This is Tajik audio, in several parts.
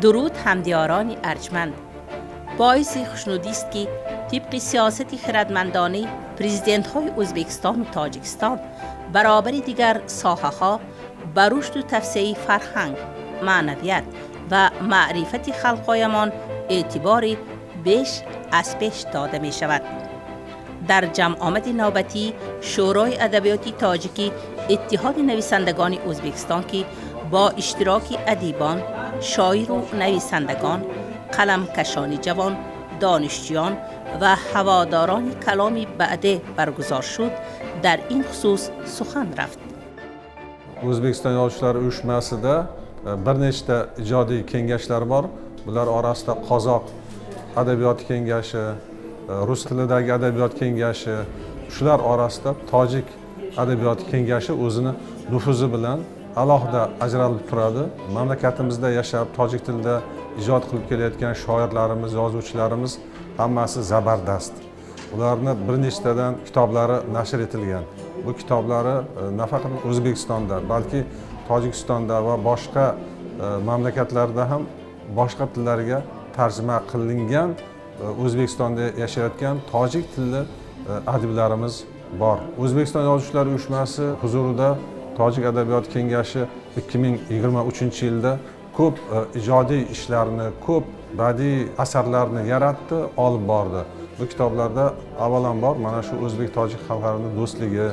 Дуруд, ҳамдиёрони арҷманд. Боиси хушнудӣ аст, ки тибқи сиёсати хирадмандонаи президентҳои Ӯзбекистону Тоҷикистон баробари дигар соҳаҳо ба рушду тавсеаи фарҳанг, маънавият ва маърифати халқҳоямон эътибори беш аз пеш дода мешавад. Дар ҷамъомади навбатии Шӯрои адабиёти тоҷикӣ Иттиҳоди нависандагони Ӯзбекистон, ки бо иштироки адибон, шоиру нависандагон, қаламкашони ҷавон, донишҷӯён ва ҳаводорони каломи баъде баргузор шуд, дар ин хусус сухан рафт. O'zbekiston Yozuvchilar uyushmasida bir nechta ijodiy kengashlar bor. Bular orasida Qozoq adabiyoti kengashi, rus tilidagi adabiyot kengashi, shular orasida Tojik adabiyoti kengashi o'zini nufuzi bilan alohida ajralib turadi. Mamlakatimizda yashab, tojik tilida ijod qilib kelayotgan shoirlarimiz, yozuvchilarimiz hammasi zabardast. Ularni bir nechtadan kitoblari nashr etilgan. Bu kitoblari nafaqat O'zbekistonda, balki Tojikistonda va boshqa mamlakatlarda ham boshqa tillarga tarjima qilingan. O'zbekistonda yashayotgan tojik tilli adiblarimiz bor. O'zbekiston Yozuvchilar uyushmasi huzurida Tojik adabiyot kengashi 2023-yilda ko'p ijodiy ishlarni, ko'p badiiy asarlarni yaratdi, olib bordi. Bu kitoblarda avvalambor mana shu o'zbek tojik xalqlarining do'stligi,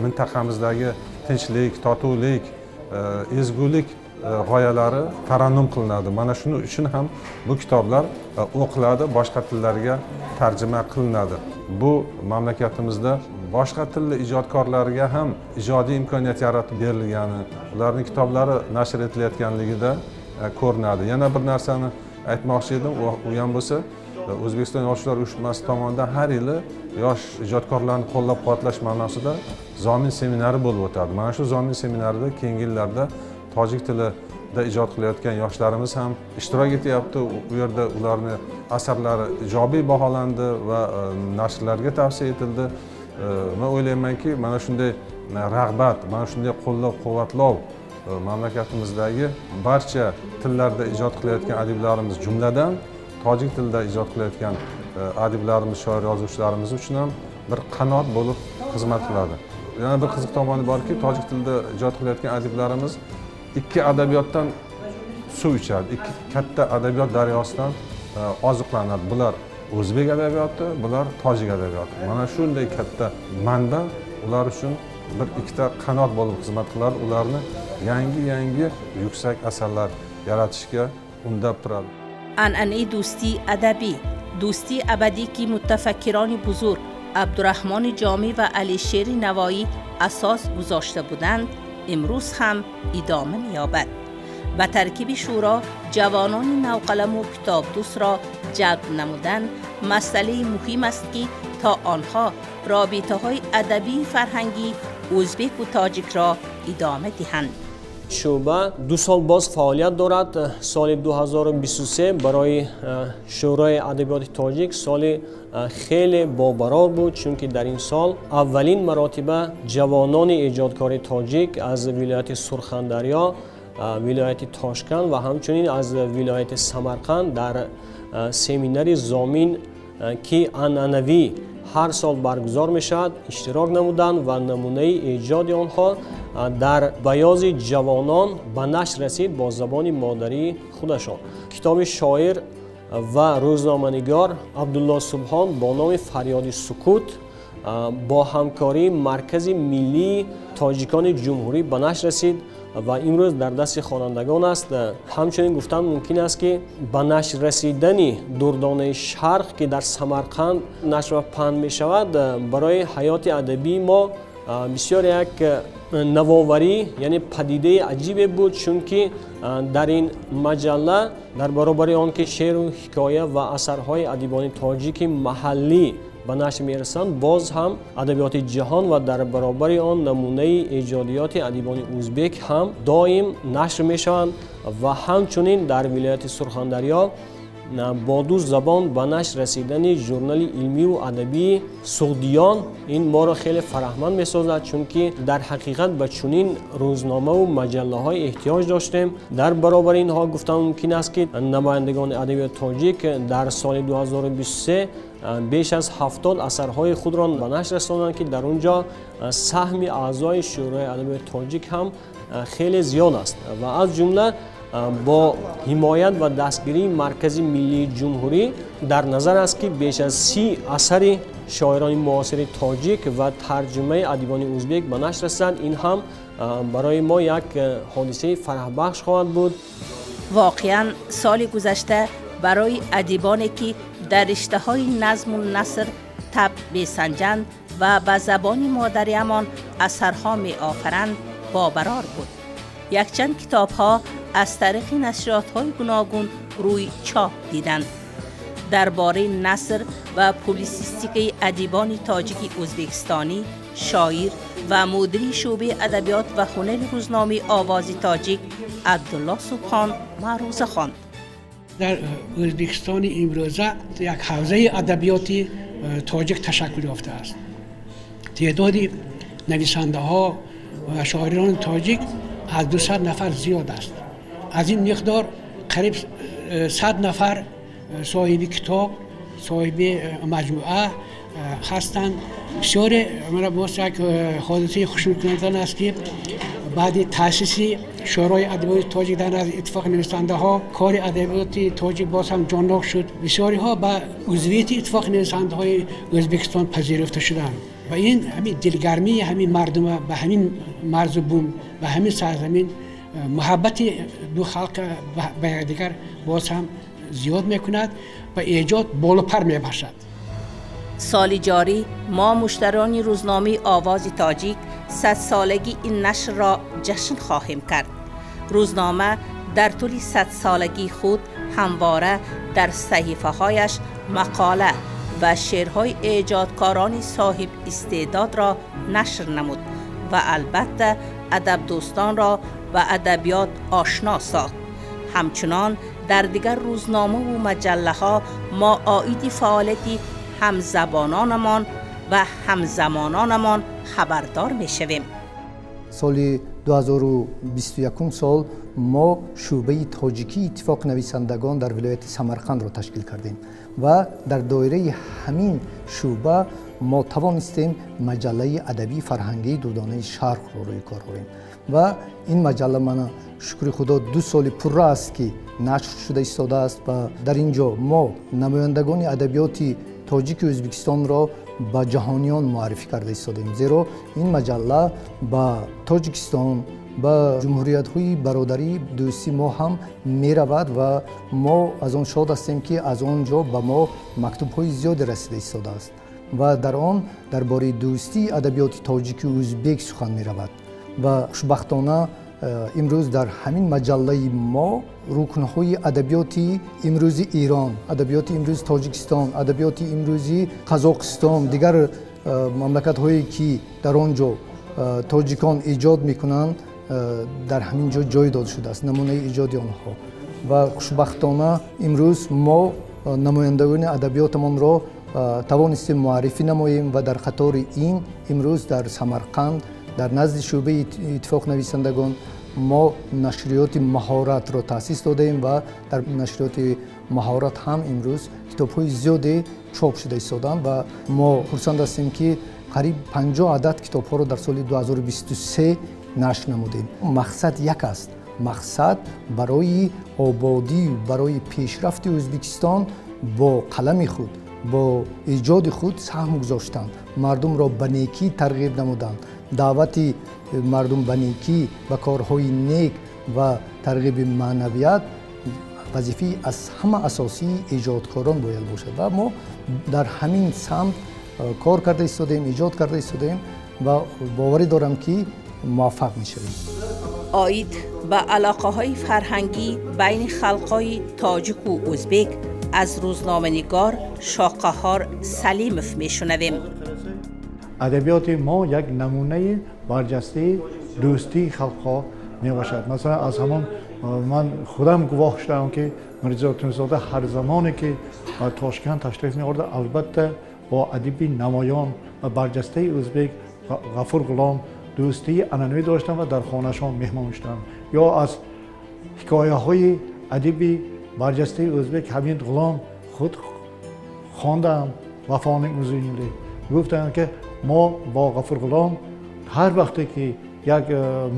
mintaqamizdagi tinchlik, totuvlik, ezgulik g'oyalari tarannum qilinadi. Mana shuning uchun ham bu kitoblar o'qiladi, boshqa tillarga tarjima qilinadi. Bu mamlakatimizda boshqa tilli ijodkorlarga ham ijodiy imkoniyat yaratib berilgani, ularning kitoblari nashr etilayotganligida ko'rinadi. Yana bir narsani aytmoqchi edim, u ham bo'lsa O'zbekiston Yozuvchilar uyushmasi tomonidan har yili yosh ijodkorlarni qo'llab-quvvatlash ma'nosida Zomin seminari bo'lib o'tadi. Mana shu Zomin seminarida keyingi yillarda tojik tilida ijod qilayotgan yoshlarimiz ham ishtirok etyapti. U yerda ularni asarlari ijobiy baholandi va nashrlarga tavsiya etildi. Men o'ylaymanki, mana shunday rag'bat, mana shunday qo'llab-quvvatlov mamlakatimizdagi barcha tillarda ijod qilayotgan adiblarimiz, jumladan tojik tilida ijod qilayotgan adiblarimiz, shoir yozuvchilarimiz uchun ham bir qanot bo'lib xizmat qiladi. Yana bir qiziq tomoni borki, tojik tilida ijod qilayotgan adiblarimiz ikki adabiyotdan suv ichadi, ikki katta adabiyot daryosidan oziqlanadi. Bular o'zbek adabiyoti, bular tojik adabiyoti. Mana shunday katta manba ular uchun bir ikkita qanot bo'lib xizmat qiladi, ularni yangi-yangi yuksak asarlar yaratishga undab turadi. Анъанаи дӯстии адабӣ, дӯстии абадӣ, ки мутафаккирони бузург Абдураҳмони Ҷомӣ ва Алишери Навоӣ асос гузошта буданд, имрӯз ҳам идома меёбад. Ба таркиби шӯро ҷавонони навқаламу китобдӯстро ҷалб намудан масъалаи муҳим аст, ки то онҳо робитаҳои адабии фарҳангии ӯзбеку тоҷикро идома диҳанд. Шӯъба 2 сол боз фаъолият дорад. Соли 2023 барои Шӯрои адабиёти тоҷик соли хеле бобарор буд, чунки дар ин сол аввалин маротиба ҷавонони эҷодкори тоҷик аз вилояти Сурхандарё, вилояти Тошканд ва ҳамчунин аз вилояти Самарқанд дар семинари Зомин, ки анъанавӣ ҳар сол баргузор мешавад, иштирок намуданд ва намунаи эҷоди онҳо дар баёзи ҷавонон ба нашр расид бо забони модарии худашон. Китоби шоир ва рӯзноманигор Абдулло Субҳон бо номи «Фарёди сукут» бо ҳамкории Маркази миллии тоҷикони ҷумҳурӣ ба нашр расид ва имрӯз дар дасти хонандагон аст. Ҳамчунин гуфтан мумкин аст, ки ба нашр расидани «Дурдонаи шарқ», ки дар Самарқанд нашр ва паҳн мешавад, барои ҳаёти адабии мо бисёр як навоварӣ, яъне падидаи аҷибе буд, чунки дар ин маҷалла дар баробари он ки шеъру ҳикоя ва асарҳои адибони тоҷики маҳаллӣ ба нашр мерасанд, боз ҳам адабиёти ҷаҳон ва дар баробари он намунаи эҷодиёти адибони ӯзбек ҳам доим нашр мешаванд. Ва ҳамчунин дар вилояти Сурхандарё бо ду забон ба нашр расидани журнали илмию адабии Суғдиён ин моро хеле фараҳманд месозад, чунки дар ҳақиқат ба чунин рӯзномаву маҷаллаҳо эҳтиёҷ доштем. Дар баробари инҳо гуфтан мумкин аст, ки намояндагони адабиёти тоҷик дар соли 2023 беш аз 70 асарҳои худро ба нашр расонданд, ки дар он ҷо саҳми аъзои Шӯрои адабиёти тоҷик ҳам хеле зиёд аст ва аз ҷумла бо ҳимоят ва дастгирии Маркази миллии ҷумҳурӣ дар назар аст, ки беш аз 30 асари шоирони муосири тоҷик ва тарҷумаи адибони ӯзбек ба нашр расанд. Ин ҳам барои мо як ҳодисаи фараҳбахш хоҳад буд. Воқеан, соли гузашта барои адибоне, ки дар риштаҳои назму наср таб месанҷанд ва ба забони модариамон асарҳо меофаранд, бобарор буд. Якчанд китобҳо аз тариқи нашриётҳои гуногун рӯи чоп диданд. Дар бораи наср ва публисистикаи адибони тоҷики ӯзбекистонӣ, шоир ва мудири шӯъбаи адабиёт ва ҳунари рӯзномаи Овози тоҷик Абдулло Субҳон маъруза хонд. Дар Ӯзбекистони имрӯза як ҳавзаи адабиёти тоҷик ташаккул ёфтааст. Теъдоди нависандаҳо ва шоирони тоҷик аз 200 нафар зиёд аст. Аз ин миқдор қариб 100 нафар соҳиби китоб, соҳиби маҷмӯа ҳастанд. Бисёре мана боз як ҳодисаи хушнудкунанда аст, ки баъди таъсиси Шӯрои адабиёти тоҷик дар назди Иттифоқи нависандаҳо кори адабиёти тоҷик боз ҳам ҷоннок шуд. Бисёриҳо ба узвияти Иттифоқи нависандаҳои Ӯзбекистон пазируфта шуданд ва ин ҳамин дилгармии ҳамин мардума ба ҳамин марзу бум, ба ҳамин сарзамин, муҳаббати ду халқ ба якдигар боз ҳам зиёд мекунад ва эҷод болопар мебахшад. Соли ҷорӣ мо, муштарони рӯзномаи Овози тоҷик, садсолагии ин нашрро ҷашн хоҳем кард. Рӯзнома дар тӯли садсолагии худ ҳамвора дар саҳифаҳояш мақола ва шеърҳои эҷодкорони соҳиб истеъдодро нашр намуд ва албатта адабдӯстонро ба адабиёт ошно сохт. Ҳамчунон дар дигар рӯзномаву маҷаллаҳо мо оиди фаъолияти ҳамзабононамон ва ҳамзамононамон хабардор мешавем. Соли 2021 сол мо шӯъбаи тоҷикии Иттифоқи нависандагон дар вилояти Самарқандро ташкил кардем ва дар доираи ҳамин шӯъба мо тавонистем маҷаллаи адабии фарҳангии Дурдонаи шарқро рӯи кор орем ва ин маҷалла, мана, шукри Худо, 2 соли пурра аст, ки нашр шуда истодааст ва дар ин ҷо мо намояндагони адабиёти тоҷики Ӯзбекистонро ба ҷаҳониён муаррифӣ карда истодаем, зеро ин маҷалла ба Тоҷикистон, ба ҷумҳуриятҳои бародарии дӯстии мо ҳам меравад ва мо аз он шод ҳастем, ки аз он ҷо ба мо мактубҳои зиёде расида истодааст ва дар он дар бораи дӯстии адабиёти тоҷики ӯзбек сухан меравад. Ва хушбахтона имрӯз дар ҳамин маҷаллаи мо рукнҳои адабиёти имрӯзи Эрон, адабиёти имрӯзи Тоҷикистон, адабиёти имрӯзи Қазоқистон, дигар мамлакатҳое, ки дар он ҷо тоҷикон эҷод мекунанд, дар ҳамин ҷо ҷой дода шудааст намунаи эҷоди онҳо. Ва хушбахтона имрӯз мо намояндагони адабиётамонро тавонистем муаррифӣ намоем ва дар қатори ин имрӯз дар Самарқанд, дар назди шӯъбаи Иттифоқ нависандагон, мо нашриёти Маҳоратро таъсис додаем ва дар нашриёти Маҳорат ҳам имрӯз китобҳои зиёде чоп шуда истодаанд ва мо хурсанд ҳастем, ки қариб 50 адад китобҳоро дар соли 2023 нашр намудем. Мақсад як аст: мақсад барои ободӣ, барои пешрафти Ӯзбекистон бо қалами худ, бо эҷоди худ саҳм гузоштанд, мардумро ба некӣ тарғиб намуданд. Даъвати мардум ба некӣ, ба корҳои нек ва тарғиби маънавият вазифаи аз ҳама асосии эҷодкорон бояд бошад ва мо дар ҳамин самт кор карда истодаем, эҷод карда истодаем ва боварӣ дорам, ки муваффақ мешавем. Оид ба алоқаҳои фарҳангӣ байни халқҳои тоҷику ӯзбек аз рӯзноманигор Шоқаҳор Салимов мешунавем. Адабиёти мо як намунаи барҷастаи дӯстии халқҳо мебошад. Масалан, аз ҳамон Ман худам гувоҳ шудам, ки Мирзо Турсунзода ҳар замоне ки ба Тошканд ташриф меовард, албатта бо адиби намоён ва барҷастаи ӯзбек Ғафур Ғулом дӯстии анъанавӣ доштанд ва дар хонаашон меҳмон шуданд. Ё аз ҳикояҳои адиби барҷастаи ӯзбек Ҳамид Ғулом худ хондам Вафони узуни. Гуфтанд, ки мо бо Ғафур Ғулом ҳар вақте ки як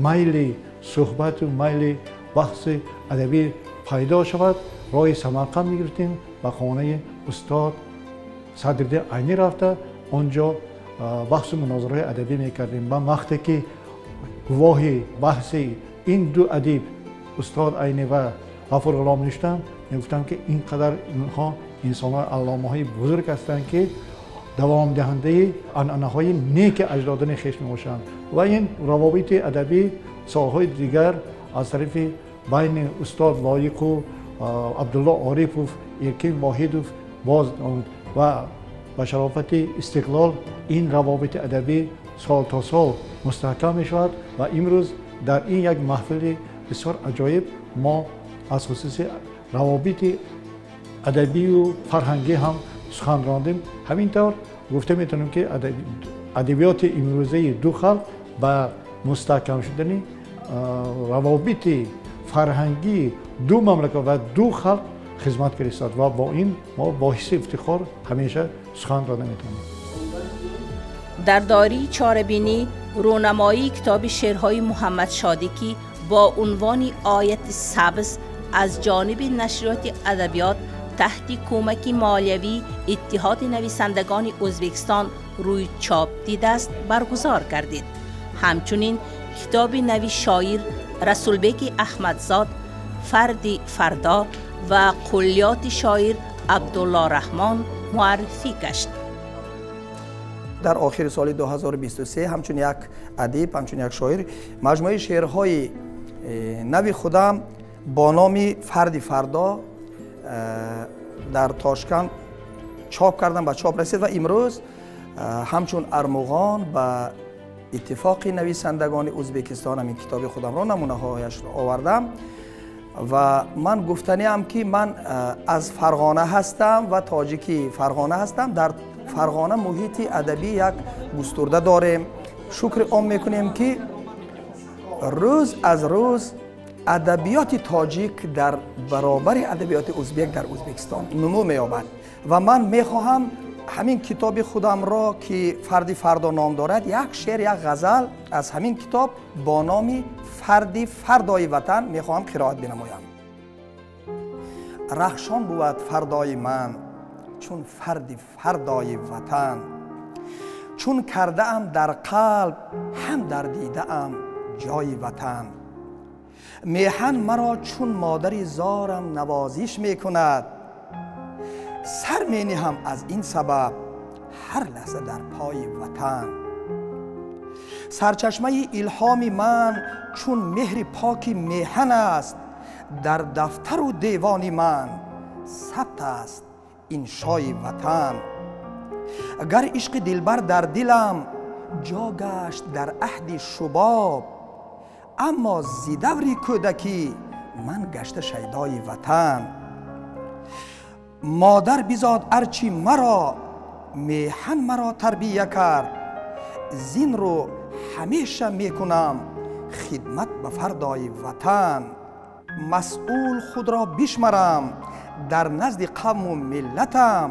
майли суҳбату майли баҳси адабӣ пайдо шавад, роҳи Самарқанд мегирифтем, ба хонаи устод Садриддин Айнӣ рафта, он ҷо баҳсу мунозираҳои адабӣ мекардем. Ман вақте ки гувоҳи баҳси ин ду адиб, устод Айнӣ ва Ғафур Ғулом, мешудам, мегуфтам, ки ин қадар инҳо инсонҳои алломаҳои бузург ҳастанд, ки давомдиҳандаи анъанаҳои неки аҷдодони хеш мебошанд. Ва ин равобити адабӣ солҳои дигар аз тарафи байни устод Лоиқу Абдулло Орипов, Эркин Воҳидов боз ва ба шарофати истиқлол ин равобити адабӣ сол то сол мустаҳкам мешавад. Ва имрӯз дар ин як маҳфили бисёр аҷоиб мо аз хусуси равобити адабию фарҳангӣ ҳам сухан рондем. Ҳамин тавр гуфта метавонем, ки адабиёти имрӯзаи ду халқ ба мустаҳкам шудани равобити фарҳангии ду мамлакат ва ду халқ хизмат кардааст ва бо ин мо бо ҳисси ифтихор ҳамеша сухан ронда метавонем. Дар доираи чорабинӣ рӯнамоии китоби шеърҳои Муҳаммад Шодӣ, ки бо унвони «Ояти сабз» аз ҷониби нашриёти «Адабиёт» таҳти кӯмаки молиявии Иттиҳоди нависандагони Ӯзбекистон рӯи чоп дидааст, баргузор гардид. Ҳамчунин китоби нави шоир Расулбеки Аҳмадзод «Фарди фардо» ва куллиёти шоир Абдулло Раҳмон муаррифӣ гашт. Дар охири соли 2023 ҳамчун як адиб, ҳамчун як шоир маҷмӯаи шеърҳои нави худам бо номи «Фарди фардо» дар Тошканд чоп кардам, ба чоп расид ва имрӯз ҳамчун армуғон ба Иттифоқи нависандагони Ӯзбекистон ҳамин китоби худамро, намунаҳояшро овардам. Ва ман гуфтаниам, ки ман аз Фарғона ҳастам ва тоҷики Фарғона ҳастам. Дар Фарғона муҳити адабӣ як густурда дорем. Шукри он мекунем, ки рӯз аз рӯз адабиёти тоҷик дар баробари адабиёти ӯзбек дар Ӯзбекистон нумӯ меёбад. Ва ман мехоҳам ҳамин китоби худамро, ки «Фарди фардо» ном дорад, як шеър, як ғазал аз ҳамин китоб бо номи «Фарди фардои ватан» мехоҳам қироат бинамоям. Рахшон бувад фардои ман чун фарди фардои ватан, чун кардаам дар қалб ҳам дар дидаам ҷои ватан. Меҳан маро чун модари зорам навозиш мекунад, сар мениҳам аз ин сабаб ҳар лаҳза дар пои ватан. Сарчашмаи илҳоми ман чун меҳри поки меҳан аст, дар дафтару девони ман сабт аст иншои ватан. Гар ишқи дилбар дар дилам ҷо гашт дар аҳди шубоб, аммо зи даври кӯдакӣ ман гашта шайдои ватан. Модар бизод арчи маро, меҳан маро тарбия кард, зин рӯ ҳамеша мекунам хидмат ба фардои ватан. Масъул худро бишмарам дар назди қавму миллатам,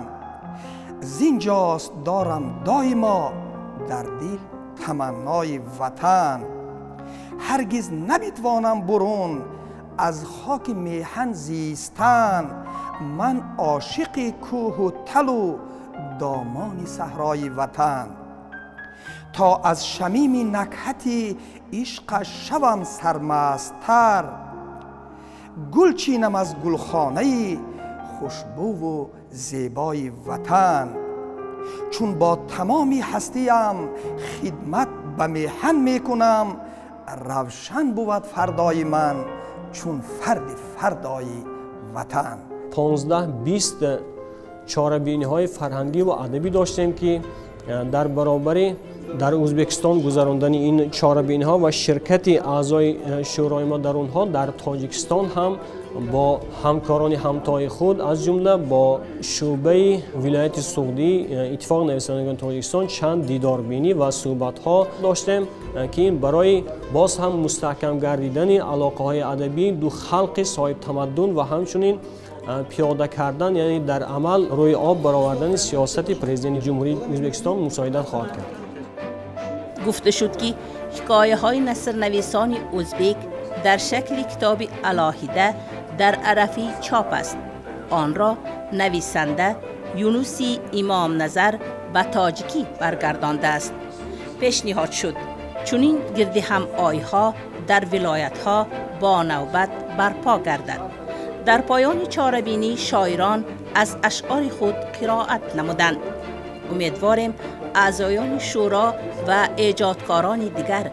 зинҷост дорам доимо дар дил таманнои ватан. Ҳаргиз набитвонам бурун аз хоки меҳан зистан, ман ошиқи кӯҳу талу домони саҳрои ватан. То аз шамими накҳати ишқаш шавам сармасттар, гул чинам аз гулхонаи хушбӯву зебои ватан. Чун бо тамоми ҳастиям хидмат ба меҳан мекунам, равшан бувад фардои ман чун фарди фардои ватан. 15-20 чорабиниҳои фарҳангӣ ва адабӣ доштем, ки дар баробари Дар Ӯзбекистон гузарондани ин чорабиниҳо ва ширкати аъзои шӯрои мо дар онҳо дар Тоҷикистон ҳам бо ҳамкорони ҳамтои худ аз ҷумла бо шӯъбаи вилояти Суғдӣ Иттифоқи нависандагони Тоҷикистон чанд дидорбинӣ ва суҳбатҳо доштем, ки ин барои боз ҳам мустаҳкам гардидани алоқаҳои адабӣ ду халқи соҳибтамаддун ва ҳамчунин пиёда кардан, яъне дар амал рӯи об баровардани сиёсати президенти Ҷумҳурии Ӯзбекистон мусоидат хоҳад кард. Гуфта шуд, ки ҳикояҳои насрнависони ӯзбек дар шакли китоби алоҳида дар арафаи чоп аст. Онро нависанда Юнуси Имомназар ба тоҷикӣ баргардондааст. Пешниҳод шуд чунин гирди ҳамоиҳо дар вилоятҳо бо навбат барпо гардад. Дар поёни чорабинӣ шоирон аз ашъори худ қироат намуданд. Умедворем аъзоёни шӯро ва эҷодкорони дигар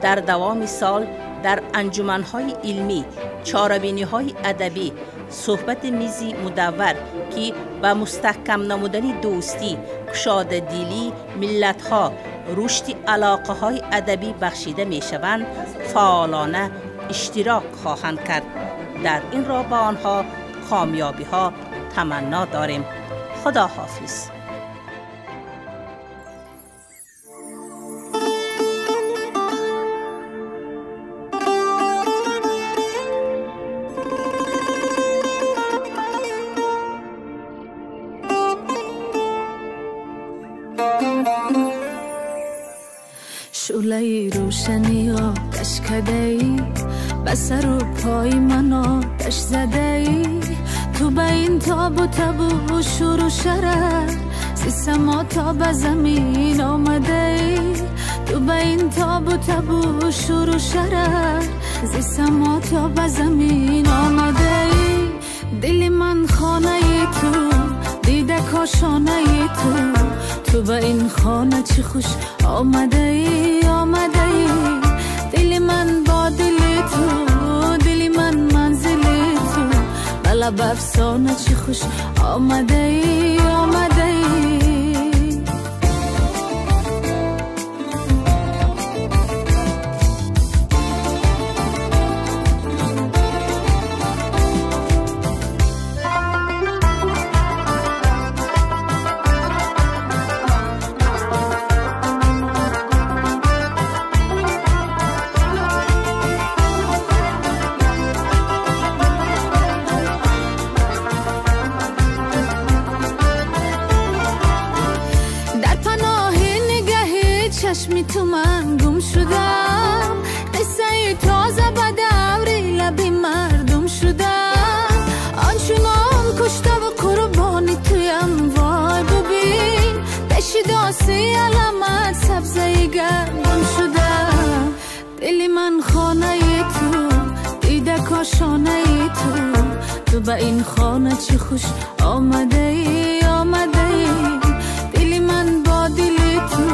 дар давоми сол дар анҷуманҳои илмӣ, чорабиниҳои адабӣ, суҳбати мизи мудаввар, ки ба мустаҳкам намудани дӯстӣ, кушодадилии миллатҳо, рушди алоқаҳои адабӣ бахшида мешаванд, фаъолона иштирок хоҳанд кард. Дар ин роҳ ба онҳо комёбиҳо таманно дорем. Худо ҳофиз. شعله روشنی آتش کده ای، به سر و پای من آتش زده ای، تو به این تاب و تب و شور و شرر ز سما تا به زمین آمده ای، تو به این تاب و تب و شور و شرر ز سما تا به زمین آمده ای. دل من خانه تو، دیده کاشانه تو، تو به این خانه چه خوش آمده ای، آمده ای. دل من با دل تو، دل من منزل تو، بلا به افسانه چه خوش آمده ای، آمده ای. چشمی تو من گم شدم، قصه تازه به دوری لبی مردم شدم، آنچنان کشته و قربانی تویم وای ببین، پیش داسی علامت سبزه گندم شدم. دل من خانه تو، دیده کاشانه تو، تو به این خانه چه خوش آمده ای، آمده ای. دل من با دل تو،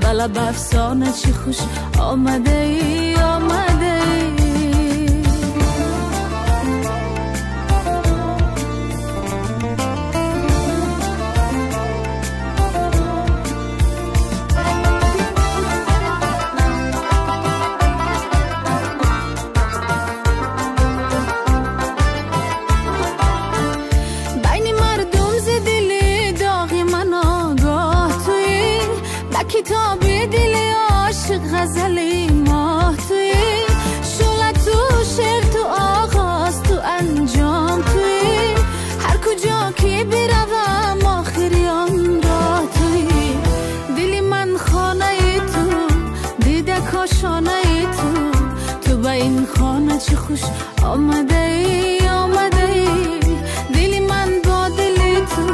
بلا به افسانه چه خوش آمده ای، آمده ای. بین مردم ز دل داغ من آگاه تویی، به کتاب دل عاشق غزل ماه تویی، شعله تو شعر تو آغاز تو انجام تویی، هر کجا که بروم آخری آن راه تویی. دل من خانه تو، دیده کاشانه تو، تو به این خانه چه خوش آمده ای، آمده ای. دل من با دل تو،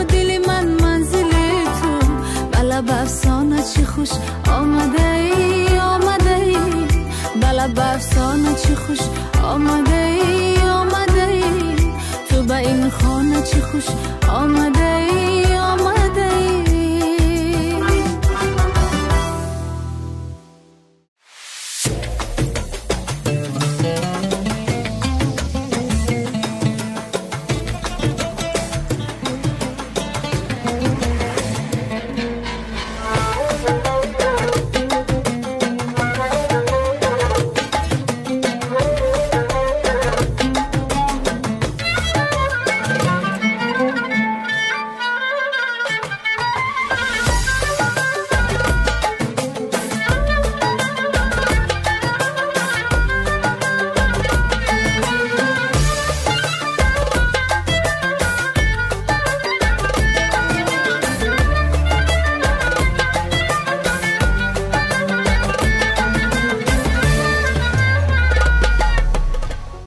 دل من منزل تو، بلا به افسانه چه خوش آمده ای، آمده ای. بلا به افسانه چه خوش آمده ای، آمده ای. تو به این خانه چه خوش